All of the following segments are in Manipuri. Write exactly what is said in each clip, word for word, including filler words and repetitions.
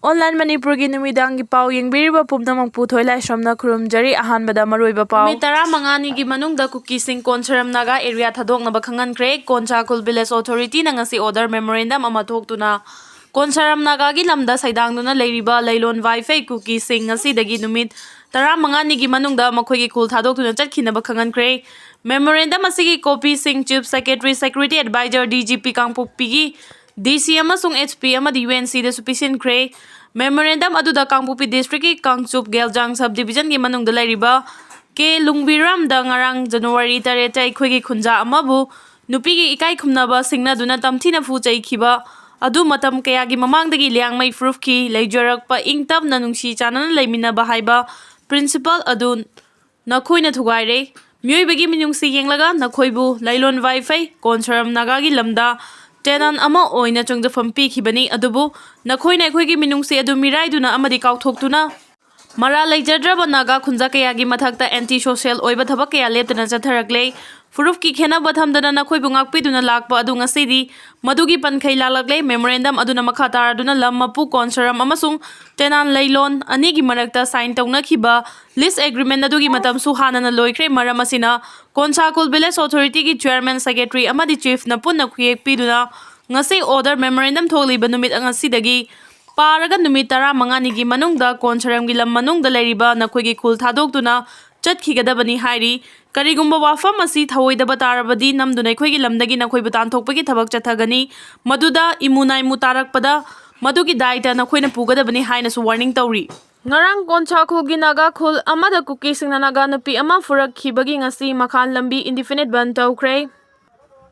ꯑꯣꯟꯂꯥꯏꯟ ꯃꯅꯤꯄꯨꯔꯒꯤ ꯅꯨꯃꯤꯗꯥꯡꯒꯤ ꯄꯥꯎ ꯌꯦꯡꯕꯤꯔꯤꯕ ꯄꯨꯝꯅꯃꯛꯄꯨ ꯊꯣꯏꯂꯥꯏꯁ꯭ꯔꯝꯅ ꯈꯨꯔꯨꯝꯖꯔꯤ꯫ ꯑꯍꯥꯟꯕꯗ ꯃꯔꯨꯑꯣꯏꯕ ꯄꯥꯎ꯫ ꯅꯨꯃꯤꯠ ꯇꯔꯥꯃꯉꯥꯅꯤꯒꯤ ꯃꯅꯨꯡꯗ ꯀꯨꯀꯤꯁꯤꯡ ꯀꯣꯟꯁꯔꯝ ꯅꯥꯒꯥ ꯑꯦꯔꯤꯌꯥ ꯊꯥꯗꯣꯛꯅꯕ ꯈꯪꯍꯟꯈ꯭ꯔꯦ꯫ ꯀꯣꯟꯁꯥ ꯈꯨꯜ ꯚꯤꯂꯦꯖ ꯑꯣꯊꯣꯔꯤꯇꯤꯅ ꯉꯁꯤ ꯑꯣꯔꯗꯔ ꯃꯦꯃꯣꯔꯦꯟꯗꯝ ꯑꯃ ꯊꯣꯛꯇꯨꯅ ꯀꯣꯟꯁꯥꯔꯝ ꯅꯥꯒꯥꯒꯤ ꯂꯝꯗ ꯁꯩꯗꯥꯡꯗꯨꯅ ꯂꯩꯔꯤꯕ ꯂꯩꯂꯣꯟ ꯋꯥꯏꯐꯩ ꯀꯨꯀꯤꯁꯤꯡ ꯉꯁꯤꯗꯒꯤ ꯅꯨꯃꯤꯠ ꯇꯔꯥꯃꯉꯥꯅꯤꯒꯤ ꯃꯅꯨꯡꯗ ꯃꯈꯣꯏꯒꯤ ꯈꯨꯜ ꯊꯥꯗꯣꯛꯇꯨꯅ ꯆꯠꯈꯤꯅꯕ ꯈꯪꯍꯟꯈ꯭ꯔꯦ꯫ ꯃꯦꯃꯣꯔꯦꯟꯗꯝ ꯑꯁꯤꯒꯤ ꯀꯣꯄꯤꯁꯤꯡ chief secretary, security adviser, D G P ꯀꯥꯡꯄꯣꯛꯄꯤꯒꯤ ꯗꯤ ꯁꯤ ꯑꯃꯁꯨꯡ ꯑꯦꯁ ꯄꯤ ꯑꯃꯗꯤ ꯌꯨ ꯑꯦꯟ ꯁꯤꯗꯁꯨ ꯄꯤꯁꯤꯟꯈ꯭ꯔꯦ꯫ ꯃꯦꯃꯣꯔꯦꯟꯗꯝ ꯑꯗꯨꯗ ꯀꯥꯡꯄꯣꯛꯄꯤ ꯗꯤꯁꯇ꯭ꯔꯤꯛꯀꯤ ꯀꯥꯡꯆꯨꯞ ꯒꯦꯜꯖꯥꯡ ꯁꯕ ꯗꯤꯕꯤꯖꯟꯒꯤ ꯃꯅꯨꯡꯗ ꯂꯩꯔꯤꯕ ꯀꯦ ꯂꯨꯡꯕꯤꯔꯥꯝꯗ ꯉꯔꯥꯡ ꯖꯅꯋꯥꯔꯤ ꯇꯔꯦꯠꯇ ꯑꯩꯈꯣꯏꯒꯤ ꯈꯨꯟꯖꯥ ꯑꯃꯕꯨ ꯅꯨꯄꯤꯒꯤ ꯏꯀꯥꯏ ꯈꯨꯝꯅꯕ ꯁꯤꯡꯅꯗꯨꯅ ꯇꯝꯊꯤꯅ ꯐꯨ ꯆꯩꯈꯤꯕ ꯑꯗꯨ ꯃꯇꯝ ꯀꯌꯥꯒꯤ ꯃꯃꯥꯡꯗꯒꯤ ꯂꯤꯌꯥꯡꯃꯩ ꯐꯨꯔꯨꯞꯀꯤ ꯂꯩꯖꯔꯛꯄ ꯏꯪ ꯇꯞꯅ ꯅꯨꯡꯁꯤ ꯆꯥꯟꯅꯅ ꯂꯩꯃꯤꯟꯅꯕ ꯍꯥꯏꯕ ꯄ꯭ꯔꯤꯟꯁꯤꯄꯜ ꯑꯗꯨ ꯅꯈꯣꯏꯅ ꯊꯨꯒꯥꯏꯔꯦ꯫ ꯃꯤꯑꯣꯏꯕꯒꯤ ꯃꯤꯅꯨꯡꯁꯤ ꯌꯦꯡꯂꯒ ꯅꯈꯣꯏꯕꯨ ꯂꯩꯂꯣꯟ ꯋꯥꯏꯐꯩ ꯀꯣꯟꯁꯔꯝ ꯅꯥꯒꯥꯒꯤ ꯂꯝꯗ ꯇꯦꯅꯥꯟ ꯑꯃ ꯑꯣꯏꯅ ꯆꯪꯖꯐꯝ ꯄꯤꯈꯤꯕꯅꯤ, ꯑꯗꯨꯕꯨ ꯅꯈꯣꯏꯅ ꯑꯩꯈꯣꯏꯒꯤ ꯃꯤꯅꯨꯡꯁꯤ ꯑꯗꯨ ꯃꯤꯔꯥꯏꯗꯨꯅ ꯑꯃꯗꯤ ꯀꯥꯎꯊꯣꯛꯇꯨꯅ ꯃꯔꯥꯜ ꯂꯩꯖꯗ꯭ꯔꯕ ꯅꯥꯒꯥ ꯈꯨꯟꯖꯥ ꯀꯌꯥꯒꯤ ꯃꯊꯛꯇ ꯑꯦꯟꯇꯤ ꯁꯣꯁꯤꯌꯦꯜ ꯑꯣꯏꯕ ꯊꯕꯛ ꯀꯌꯥ ꯂꯦꯞꯇꯅ ꯆꯠꯊꯔꯛꯂꯦ꯫ ꯐꯨꯔꯨꯞꯀꯤ ꯈꯦꯟꯅꯕ ꯊꯝꯗꯅ ꯅꯈꯣꯏꯕꯨ ꯉꯥꯛꯄꯤꯗꯨꯅ ꯂꯥꯛꯄ ꯑꯗꯨ ꯉꯁꯤꯗꯤ ꯃꯗꯨꯒꯤ ꯄꯟꯈꯩ ꯂꯥꯛꯂꯛꯂꯦ꯫ ꯃꯦꯃꯣꯔꯦꯟꯗꯝ ꯑꯗꯨꯅ ꯃꯈꯥ ꯇꯥꯔꯗꯨꯅ ꯂꯝ ꯃꯄꯨ ꯀꯣꯟꯁꯔꯝ ꯑꯃꯁꯨꯡ ꯇꯦꯅꯥꯟ ꯂꯩꯂꯣꯟ ꯑꯅꯤꯒꯤ ꯃꯔꯛꯇ ꯁꯥꯏꯟ ꯇꯧꯅꯈꯤꯕ ꯂꯤꯁ ꯑꯦꯒ꯭ꯔꯤꯃꯦꯟ ꯑꯗꯨꯒꯤ ꯃꯇꯝꯁꯨ ꯍꯥꯟꯅꯅ ꯂꯣꯏꯈ꯭ꯔꯦ꯫ ꯃꯔꯝ ꯑꯁꯤꯅ ꯀꯣꯟꯁꯥ ꯈꯨꯜ ꯚꯤꯂꯦꯖ ꯑꯣꯊꯣꯔꯤꯇꯤꯒꯤ ꯆꯤꯌꯔꯃꯦꯟ, ꯁꯦꯀ꯭ꯔꯦꯇꯔꯤ ꯑꯃꯗꯤ ꯆꯤꯐꯅ ꯄꯨꯟꯅ ꯈꯨꯌꯦꯛ ꯄꯤꯗꯨꯅ ꯉꯁꯤ ꯑꯣꯔꯗꯔ ꯃꯦꯃꯣꯔꯦꯟꯗꯝ ꯊꯣꯛꯂꯤꯕ ꯅꯨꯃꯤꯠ ꯉꯁꯤꯗꯒꯤ ꯄꯥꯔꯒ ꯅꯨꯃꯤꯠ ꯇꯔꯥꯃꯉꯥꯅꯤꯒꯤ ꯃꯅꯨꯡꯗ ꯀꯣꯟꯁꯔꯝꯒꯤ ꯂꯝ ꯃꯅꯨꯡꯗ ꯂꯩꯔꯤꯕ ꯅꯈꯣꯏꯒꯤ ꯈꯨꯜ ꯊꯥꯗꯣꯛꯇꯨꯅ ꯆꯠꯈꯤꯒꯗꯕꯅꯤ ꯍꯥꯏꯔꯤ꯫ ꯀꯔꯤꯒꯨꯝꯕ ꯋꯥꯐꯝ ꯑꯁꯤ ꯊꯧꯑꯣꯏꯗꯕ ꯇꯥꯔꯕꯗꯤ ꯅꯝꯗꯨꯅ ꯑꯩꯈꯣꯏꯒꯤ ꯂꯝꯗꯒꯤ ꯅꯈꯣꯏꯕꯨ ꯇꯥꯟꯊꯣꯛꯄꯒꯤ ꯊꯕꯛ ꯆꯠꯊꯒꯅꯤ꯫ ꯃꯗꯨꯗ ꯏꯃꯨ ꯅꯥꯏꯃꯨ ꯇꯥꯔꯛꯄꯗ ꯃꯗꯨꯒꯤ ꯗꯥꯏꯇ ꯅꯈꯣꯏꯅ ꯄꯨꯒꯗꯕꯅꯤ ꯍꯥꯏꯅꯁꯨ ꯋꯥꯔꯅꯤꯡ ꯇꯧꯔꯤ꯫ ꯉꯔꯥꯡ ꯀꯣꯟꯁꯥ ꯈꯨꯜꯒꯤ ꯅꯥꯒꯥ ꯈꯨꯜ ꯑꯃꯗ ꯀꯨꯀꯤꯁꯤꯡꯅ ꯅꯥꯒꯥ ꯅꯨꯄꯤ ꯑꯃ ꯐꯨꯔꯛꯈꯤꯕꯒꯤ ꯉꯁꯤ ꯃꯈꯥ ꯂꯝꯕꯤ ꯏꯟꯗꯤꯐꯤꯅꯤꯠ ꯕꯟ ꯇꯧꯈ꯭ꯔꯦ꯫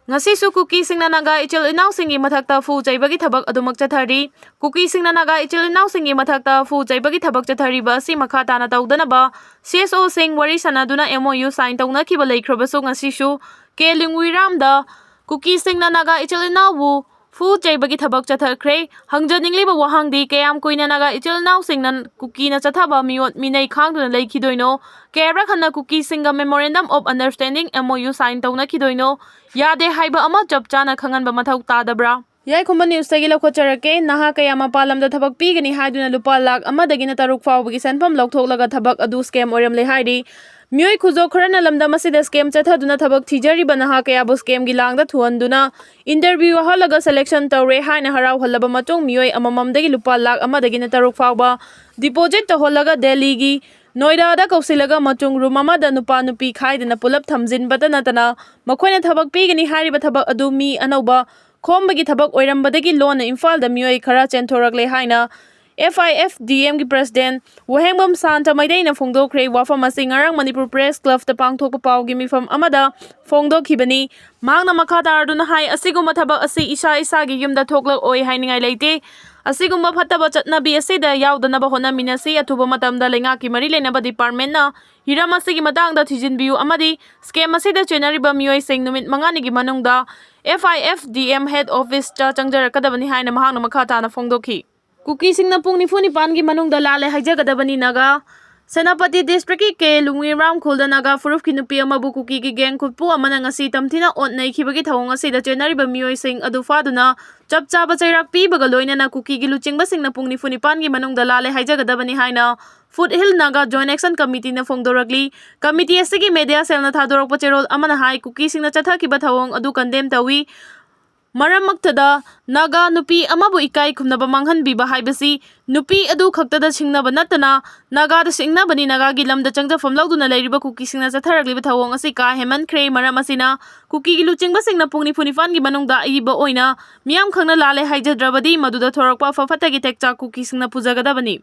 ꯉꯁꯤꯁꯨ ꯀꯨꯀꯤꯁꯤꯡꯅ ꯅꯥꯒꯥ ꯏꯆꯤꯜ ꯏꯅꯥꯎꯁꯤꯡꯒꯤ ꯃꯊꯛꯇ ꯐꯨ ꯆꯩꯕꯒꯤ ꯊꯕꯛ ꯑꯗꯨꯃꯛ ꯆꯠꯊꯔꯤ꯫ ꯀꯨꯀꯤꯁꯤꯡꯅ ꯅꯥꯒꯥ ꯏꯆꯤꯜ ꯏꯅꯥꯎꯁꯤꯡꯒꯤ ꯃꯊꯛꯇ ꯐꯨ ꯆꯩꯕꯒꯤ ꯊꯕꯛ ꯆꯠꯊꯔꯤꯕ ꯑꯁꯤ ꯃꯈꯥ ꯇꯥꯅ ꯇꯧꯗꯅꯕ ꯁꯤ ꯑꯦꯁ ꯑꯣꯁꯤꯡ ꯋꯥꯔꯤ ꯁꯥꯟꯅꯗꯨꯅ ꯑꯦꯝ ꯑꯣ ꯌꯨ ꯁꯥꯏꯟ ꯇꯧꯅꯈꯤꯕ ꯂꯩꯈ꯭ꯔꯕꯁꯨ, ꯉꯁꯤꯁꯨ ꯀꯦ ꯂꯤꯡꯋꯤꯔꯥꯝꯗ ꯀꯨꯀꯤꯁꯤꯡꯅ ꯅꯥꯒꯥ ꯏꯆꯤꯜ ꯏꯅꯥꯎꯕꯨ ꯐꯨ ꯆꯩꯕꯒꯤ ꯊꯕꯛ ꯆꯠꯊꯈ꯭ꯔꯦ꯫ ꯍꯪꯖꯅꯤꯡꯂꯤꯕ ꯋꯥꯍꯪꯗꯤ, ꯀꯌꯥꯝ ꯀꯨꯏꯅ ꯅꯥꯒꯥ ꯏꯆꯤꯜ ꯏꯅꯥꯎꯁꯤꯡꯅ ꯀꯨꯀꯤꯅ ꯆꯠꯊꯕ ꯃꯤꯑꯣꯠ ꯃꯤꯅꯩ ꯈꯥꯡꯗꯨꯅ ꯂꯩꯈꯤꯗꯣꯏꯅꯣ? ꯀꯌꯥꯔꯛ ꯍꯟꯅ ꯀꯨꯀꯤꯁꯤꯡꯒ Memorandum of Understanding, M O U, sign ꯇꯧꯅꯈꯤꯗꯣꯏꯅꯣ? ꯌꯥꯗꯦ ꯍꯥꯏꯕ ꯑꯃ ꯆꯞ ꯆꯥꯅ ꯈꯪꯍꯟꯕ ꯃꯊꯧ ꯇꯥꯗꯕ꯭ꯔꯥ? ꯌꯥꯏꯈꯨꯝꯕ ꯅ꯭ꯌꯨꯁꯇꯒꯤ ꯂꯧꯈꯠꯆꯔꯛꯀꯦ꯫ ꯅꯍꯥ ꯀꯌꯥ ꯃꯄꯥꯟ ꯂꯝꯗ ꯊꯕꯛ ꯄꯤꯒꯅꯤ ꯍꯥꯏꯗꯨꯅ ꯂꯨꯄꯥ ꯂꯥꯈ ꯑꯃꯗꯒꯤꯅ ꯇꯔꯨꯛ ꯐꯥꯎꯕꯒꯤ ꯁꯦꯟꯐꯝ ꯂꯧꯊꯣꯛꯂꯒ ꯊꯕꯛ ꯑꯗꯨ ꯁ꯭ꯀꯦꯝ ꯑꯣꯏꯔꯝꯂꯦ ꯍꯥꯏꯔꯤ꯫ ꯃꯤꯑꯣꯏ ꯈꯨꯖꯣꯞ ꯈꯔꯅ ꯂꯝꯗꯝ ꯑꯁꯤꯗ ꯁ꯭ꯀꯦꯝ ꯆꯠꯊꯗꯨꯅ ꯊꯕꯛ ꯊꯤꯖꯔꯤꯕ ꯅꯍꯥ ꯀꯌꯥꯕꯨ ꯁ꯭ꯀꯦꯝꯒꯤ ꯂꯥꯡꯗ ꯊꯨꯍꯟꯗꯨꯅ ꯏꯟꯇꯔꯚ꯭ꯌꯨ ꯌꯥꯎꯍꯜꯂꯒ ꯁꯦꯂꯦꯛꯁꯟ ꯇꯧꯔꯦ ꯍꯥꯏꯅ ꯍꯔꯥꯎꯍꯜꯂꯕ ꯃꯇꯨꯡ ꯃꯤꯑꯣꯏ ꯑꯃꯃꯝꯗꯒꯤ ꯂꯨꯄꯥ ꯂꯥꯈ ꯑꯃꯗꯒꯤꯅ ꯇꯔꯨꯛ ꯐꯥꯎꯕ ꯗꯤꯄꯣꯖꯤꯠ ꯇꯧꯍꯜꯂꯒ ꯗꯦꯜꯂꯤꯒꯤ ꯅꯣꯏꯗꯥꯗ ꯀꯧꯁꯤꯜꯂꯒ ꯃꯇꯨꯡ ꯔꯨꯝ ꯑꯃꯗ ꯅꯨꯄꯥ ꯅꯨꯄꯤ ꯈꯥꯏꯗꯅ ꯄꯨꯂꯞ ꯊꯝꯖꯤꯟꯕꯇ ꯅꯠꯇꯅ ꯃꯈꯣꯏꯅ ꯊꯕꯛ ꯄꯤꯒꯅꯤ ꯍꯥꯏꯔꯤꯕ ꯊꯕꯛ ꯑꯗꯨ ꯃꯤ ꯑꯅꯧꯕ ꯈꯣꯝꯕꯒꯤ ꯊꯕꯛ ꯑꯣꯏꯔꯝꯕꯗꯒꯤ ꯂꯣꯟꯅ ꯏꯝꯐꯥꯜꯗ ꯃꯤꯑꯣꯏ ꯈꯔ ꯆꯦꯟꯊꯣꯔꯛꯂꯦ ꯍꯥꯏꯅ ꯑꯦꯐ ꯑꯥꯏ ꯑꯦꯐ ꯗꯤ ꯑꯦꯝꯒꯤ ꯄ꯭ꯔꯁꯤꯗꯦꯟ ꯋꯥꯍꯦꯡꯕꯝ ꯁꯥꯟꯇ ꯃꯩꯇꯩꯅ ꯐꯣꯡꯗꯣꯛꯈ꯭ꯔꯦ꯫ ꯋꯥꯐꯝ ꯑꯁꯤ ꯉꯔꯥꯡ ꯃꯅꯤꯄꯨꯔ ꯄ꯭ꯔꯦꯁ ꯀ꯭ꯂꯕꯇ ꯄꯥꯡꯊꯣꯛꯄ ꯄꯥꯎꯒꯤ ꯃꯤꯐꯝ ꯑꯃꯗ ꯐꯣꯡꯗꯣꯛꯈꯤꯕꯅꯤ꯫ ꯃꯍꯥꯛꯅ ꯃꯈꯥ ꯇꯥꯔꯗꯨꯅ ꯍꯥꯏ, ꯑꯁꯤꯒꯨꯝꯕ ꯊꯕꯛ ꯑꯁꯤ ꯏꯁꯥ ꯏꯁꯥꯒꯤ ꯌꯨꯝꯗ ꯊꯣꯛꯂꯛꯑꯣꯏ ꯍꯥꯏꯅꯤꯡꯉꯥꯏ ꯂꯩꯇꯦ꯫ ꯑꯁꯤꯒꯨꯝꯕ ꯐꯠꯇꯕ ꯆꯠꯅꯕꯤ ꯑꯁꯤꯗ ꯌꯥꯎꯗꯅꯕ ꯍꯣꯠꯅꯃꯤꯟꯅꯁꯤ꯫ ꯑꯊꯨꯕ ꯃꯇꯝꯗ ꯂꯩꯉꯥꯛꯀꯤ ꯃꯔꯤ ꯂꯩꯅꯕ ꯗꯤꯄꯥꯔꯠꯃꯦꯟꯅ ꯍꯤꯔꯝ ꯑꯁꯤꯒꯤ ꯃꯇꯥꯡꯗ ꯊꯤꯖꯤꯟꯕꯤꯌꯨ ꯑꯃꯗꯤ ꯁ꯭ꯀꯦꯝ ꯑꯁꯤꯗ ꯆꯦꯟꯅꯔꯤꯕ ꯃꯤꯑꯣꯏꯁꯤꯡ ꯅꯨꯃꯤꯠ ꯃꯉꯥꯅꯤꯒꯤ ꯃꯅꯨꯡꯗ ꯑꯦꯐ ꯑꯥꯏ ꯑꯦꯐ ꯗꯤ ꯑꯦꯝ ꯍꯦꯗ ꯑꯣꯐꯤꯁꯇ ꯆꯪꯖꯔꯛꯀꯗꯕꯅꯤ ꯍꯥꯏꯅ ꯃꯍꯥꯛꯅ ꯃꯈꯥ ꯇꯥꯅ ꯐꯣꯡꯗꯣꯛꯈꯤ꯫ ꯀꯨꯀꯤꯁꯤꯡꯅ ꯄꯨꯡ ꯅꯤꯐꯨ ꯅꯤꯄꯥꯟꯒꯤ ꯃꯅꯨꯡꯗ ꯂꯥꯜꯂꯦ ꯍꯥꯏꯖꯒꯗꯕꯅꯤ꯫ ꯅꯥꯒꯥ ꯁꯦꯅꯥꯄꯇꯤ ꯗꯤꯁꯇ꯭ꯔꯤꯛꯀꯤ ꯀꯦ ꯂꯨꯡꯋꯤꯔꯥꯝ ꯈꯨꯜꯗ ꯅꯥꯒꯥ ꯐꯨꯔꯨꯞꯀꯤ ꯅꯨꯄꯤ ꯑꯃꯕꯨ ꯀꯨꯀꯤꯒꯤ ꯒꯦꯡ ꯈꯨꯠꯄꯨ ꯑꯃꯅ ꯉꯁꯤ ꯇꯝꯊꯤꯅ ꯑꯣꯠ ꯅꯩꯈꯤꯕꯒꯤ ꯊꯧꯑꯣꯡ ꯑꯁꯤꯗ ꯆꯦꯟꯅꯔꯤꯕ ꯃꯤꯑꯣꯏꯁꯤꯡ ꯑꯗꯨ ꯐꯥꯗꯨꯅ ꯆꯞ ꯆꯥꯕ ꯆꯩꯔꯥꯛ ꯄꯤꯕꯒ ꯂꯣꯏꯅꯅ ꯀꯨꯀꯤꯒꯤ ꯂꯨꯆꯤꯡꯕꯁꯤꯡꯅ ꯄꯨꯡ ꯅꯤꯐꯨ ꯅꯤꯄꯥꯟꯒꯤ ꯃꯅꯨꯡꯗ ꯂꯥꯜꯂꯦ ꯍꯥꯏꯖꯒꯗꯕꯅꯤ ꯍꯥꯏꯅ foot hill Naga joint action ꯀꯃꯤꯇꯤꯅ ꯐꯣꯡꯗꯣꯔꯛꯂꯤ꯫ ꯀꯃꯤꯇꯤ ꯑꯁꯤꯒꯤ ꯃꯦꯗꯤꯌꯥ ꯁꯦꯜꯅ ꯊꯥꯗꯣꯔꯛꯄ ꯆꯦꯔꯣꯜ ꯑꯃꯅ ꯍꯥꯏ, ꯀꯨꯀꯤꯁꯤꯡꯅ ꯆꯠꯊꯈꯤꯕ ꯊꯧꯑꯣꯡ ꯑꯗꯨ ꯀꯟꯗꯦꯝ ꯇꯧꯏ꯫ ꯃꯔꯝꯃꯛꯇꯗ ꯅꯥꯒꯥ ꯅꯨꯄꯤ ꯑꯃꯕꯨ ꯏꯀꯥꯏ ꯈꯨꯝꯅꯕ ꯃꯥꯡꯍꯟꯕꯤꯕ ꯍꯥꯏꯕꯁꯤ ꯅꯨꯄꯤ ꯑꯗꯨ ꯈꯛꯇꯗ ꯁꯤꯡꯅꯕ ꯅꯠꯇꯅ ꯅꯥꯒꯥꯗ ꯁꯤꯡꯅꯕꯅꯤ꯫ ꯅꯥꯒꯥꯒꯤ ꯂꯝꯗ ꯆꯪꯖꯐꯝ ꯂꯧꯗꯨꯅ ꯂꯩꯔꯤꯕ ꯀꯨꯀꯤꯁꯤꯡꯅ ꯆꯠꯊꯔꯛꯂꯤꯕ ꯊꯧꯑꯣꯡ ꯑꯁꯤ ꯀꯥ ꯍꯦꯟꯃꯟꯈ꯭ꯔꯦ꯫ ꯃꯔꯝ ꯑꯁꯤꯅ ꯀꯨꯀꯤꯒꯤ ꯂꯨꯆꯤꯡꯕꯁꯤꯡꯅ ꯄꯨꯡ ꯅꯤꯐꯨ ꯅꯤꯄꯥꯟꯒꯤ ꯃꯅꯨꯡꯗ ꯑꯏꯕ ꯑꯣꯏꯅ ꯃꯤꯌꯥꯝ ꯈꯪꯅ ꯂꯥꯜꯂꯦ ꯍꯥꯏꯖꯗ꯭ꯔꯕꯗꯤ ꯃꯗꯨꯗ ꯊꯣꯔꯛꯄ ꯑꯐ ꯐꯠꯇꯒꯤ ꯇꯦꯛꯆꯥꯛ ꯀꯨꯀꯤꯁꯤꯡꯅ ꯄꯨꯖꯒꯗꯕꯅꯤ꯫